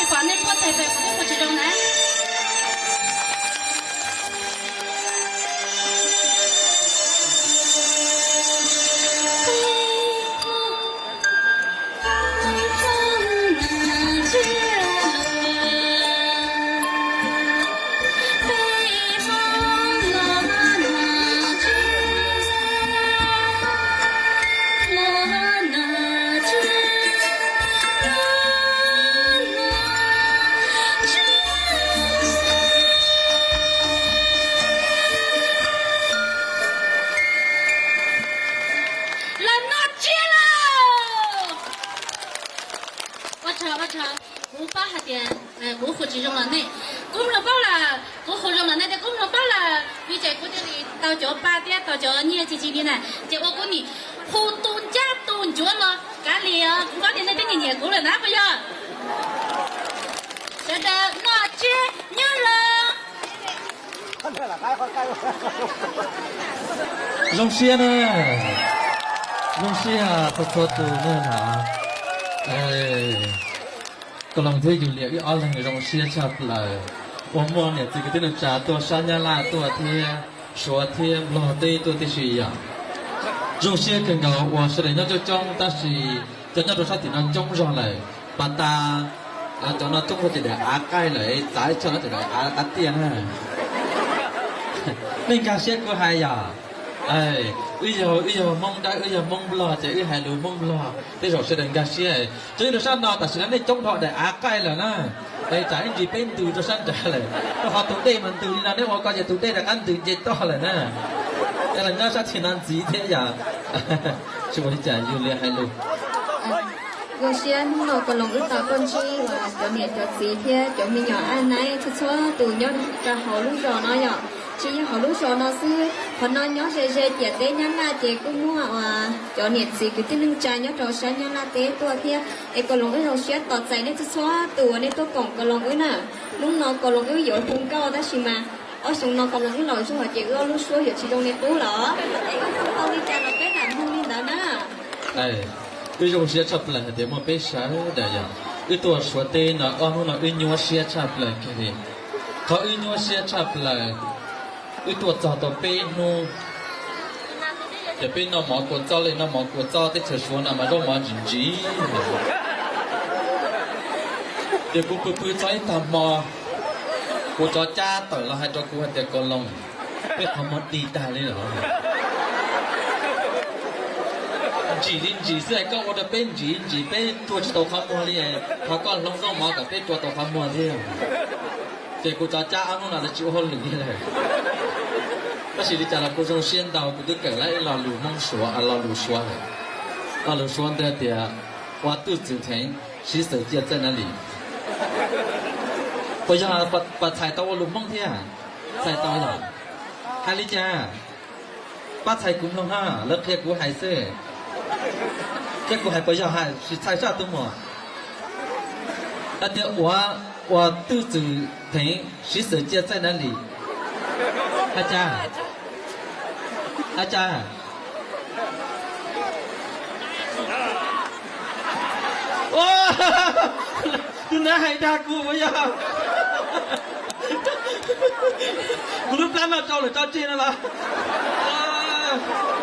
Pom nej puab teg pes kuv kuj hu tsis zoo na. Lawv noj tsiab lawm. Ua tsaug, ua tsaug. Kuv paub hais tias kuv hu tsis zoo los nej kuj mloog paub lawm, kuv hu zoo los nej tej kuj mloog paub lawm, vim ces kuv thiaj li tau cov pa thiab tau cov nyiaj txi txi li na, ces ua kuv nim hu tus ncaj tus ncuav los kav liam, kuv paub tias nej twb nyiam nyiam kuv lawm na puas yog? Sawv daws noj tsiab nyob los. Zoo siab na, zoo siab txhua txhua tus na. Koj Loos thiab Yus Liam wb ob leeg zoo siab tshaj plaws uas muaj niam txiv kwv tij neej tsa tuaj sab Nyab Laj tuaj thiab Suav thiab Nplog teb tuaj tib si yom. Zoo siab kawg nkaus uas sawv daws nyob coob coob tab sis cov nyob rau sab tim no coob zog lawm. Pas tas cov no coob zog ces daim av qaij lawm, txav ib choj no ces daim av qab tiaj na. Nej nkag siab kuv hais yom. Wb yog, wb yog Hmoob Dawb, wb yog Hmoob Nplog ces wb hais lus Hmoob Nplog tej zaum sawv daws nkag siab. Cov nyob rau sab no tam sim no nej coob dhau daim av qaij lawm na. Es tsam ib ntsis peb ntws rau sab nrad lawm, rau qhov tus dej mas ntws li no, neb ua ko ces tus dej rov qab ntws nce toj lawm na. Cov los nyob sab tim no ntxiv thiab yom. Tsis ua li cas, Yus Liam hais lus. Zoo siab hnub no Kos Loos wb tau tuaj ntsib cov niam cov txiv thiab cov me nyuam aj naib txhua txhua tus nyob rau hauv lub zos no yom. Tsis yog hauv lub zos no xwb, qhov no nyob ze ze ciam teb Nyab Laj ces kuj muaj uas cov niam txiv kwv tij neej tsa nyob rau sab Nyab Laj teb tuaj thiab. Es Kos Loos wb zoo siab tos txais nej txhua txhua tus uas nej tuaj koom Kos Loos wb na. Hnub no Kos Loos wb yuav hu nkauj tab sis mas ob xyoo no Kos Loos wb laus zog ces wb ob lub suab yuav tsis zoo li qub los. Es wb hu tau li cas los peb lam hu li ntawd na. Wb zoo siab tshaj plaws hais tias muaj peb sawv daws yom. Wb tuaj Suav teb no ob hnub no wb nyuaj siab tshaj plaws kiag li. Qhov wb nyuaj siab tshaj plaws, wb tuaj txog tau peb hnub ces peb noj mov kua txob li, noj mov kua txob teb chaws Suav no mas zaub mov ntsim ntsim. Ces kuv pw pw txog ib tag hmo, kuv cov cab tawm los hais rau kuv hais tias Kos Loos, peb qhov muag dig tag li lawm. Ntsim li ntsim xwb es koj ua rau peb ntsim ntsim, peb rua tsis tau qhov muag li, thov koj hloov zaub mov kom peb rua tau qhov muag thiab. Ces kuv cov cab ob hnub no lawv tsis ua hauj lwm li lawm. Tab sis li cas los kuv zoo siab ntau, kuv twb kawm lawm ib lo lus Hmoob Suav, lo lus Suav lawm. Lo lus Suav ntawd tias, 我肚子疼，洗手间在哪里? Puas yog, puas txhais tau ua lus Hmoob thiab? Txhais tau yom. Hais li cas? Pab txhais kuv mloog na, lawv qhia kuv hais xwb. Thiab kuv hais puas yog hais, sim txhais sab tus muam. Hais tias, 我, 我肚子疼，洗手间在哪里? Hais cas? Hais cas? Tus ntawd hais dag kuv puas yog? Kuv lub plab noj rau lawm tso tseg no los?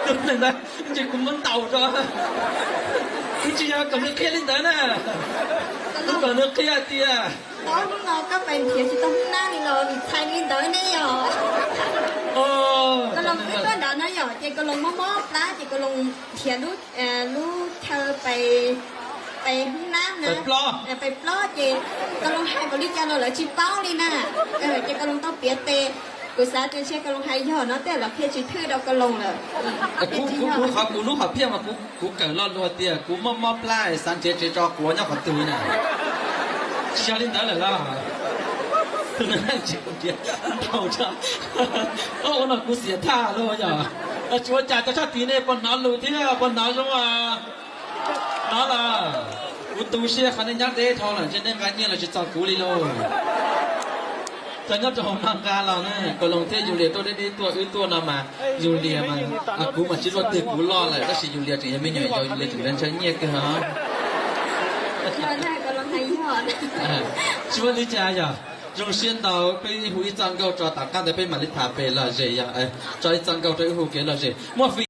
Tus ntawd ces kuv muab ntaus rau. Kuv tsis yog kom nws qhia li ntawd na. Kuv kom nws qhia tias, ob hnub no koj pais nrhiav tsis tau hoob nab li los vim txhais li ntawd ne yom. Koj los wb tuaj nrad no yom, ces Kos Loos mob mob plab ces Kos Loos nrhiav lub, lub chaw pais, pais hoob nab na, pais plob ces Kos Loos hais npaum li cas los lawv tsis paub li na. Ces Kos Loos tau piav tes, kuv xav tias ntshe Kos Loos hais yog no tej lawv qhia tsis thwj rau Kos Loos lawm. Kuv, kuv, kuv qhov, kuv lub hom phiaj mas kuv kawm lo lus tias kuv mob mob plab xav nrhiav tsev tso quav nyob qhov twg na. Tsis yog li ntawd lawm los? Tus nws tsis nrhiav ntau tso. Ua no kuv xiam thaj luaj yom. Tsis ua cas, cov sab tid nej puas hnov lus thiab puas hnov zoo? Hnov los? Kuv tu siab qhov nej nyob deb dhau lawm ntshe nej nqa nyiaj los tsis txog kuv li lauj. Cov nyob rau hauv no nqa los na, Kos Loos thiab Yus Lias tuaj deb deb tuaj, wb tuaj no mas Yus Lias mas, kuv mas tsis luaj twg kuv loj lawm tab sis Yus Lias tseem yog me nyuam yaus, Yus Lias tseem ntshaw ntshaw nyiaj kawg os. Tsis muaj li cas yog. Zoo siab ntau, peb hu ib txoj nkauj tso tom qab ntawd peb mam li tham pem lom zem yog. Tso ib txoj nkauj rau wb hu kev lom zem. Muaj fim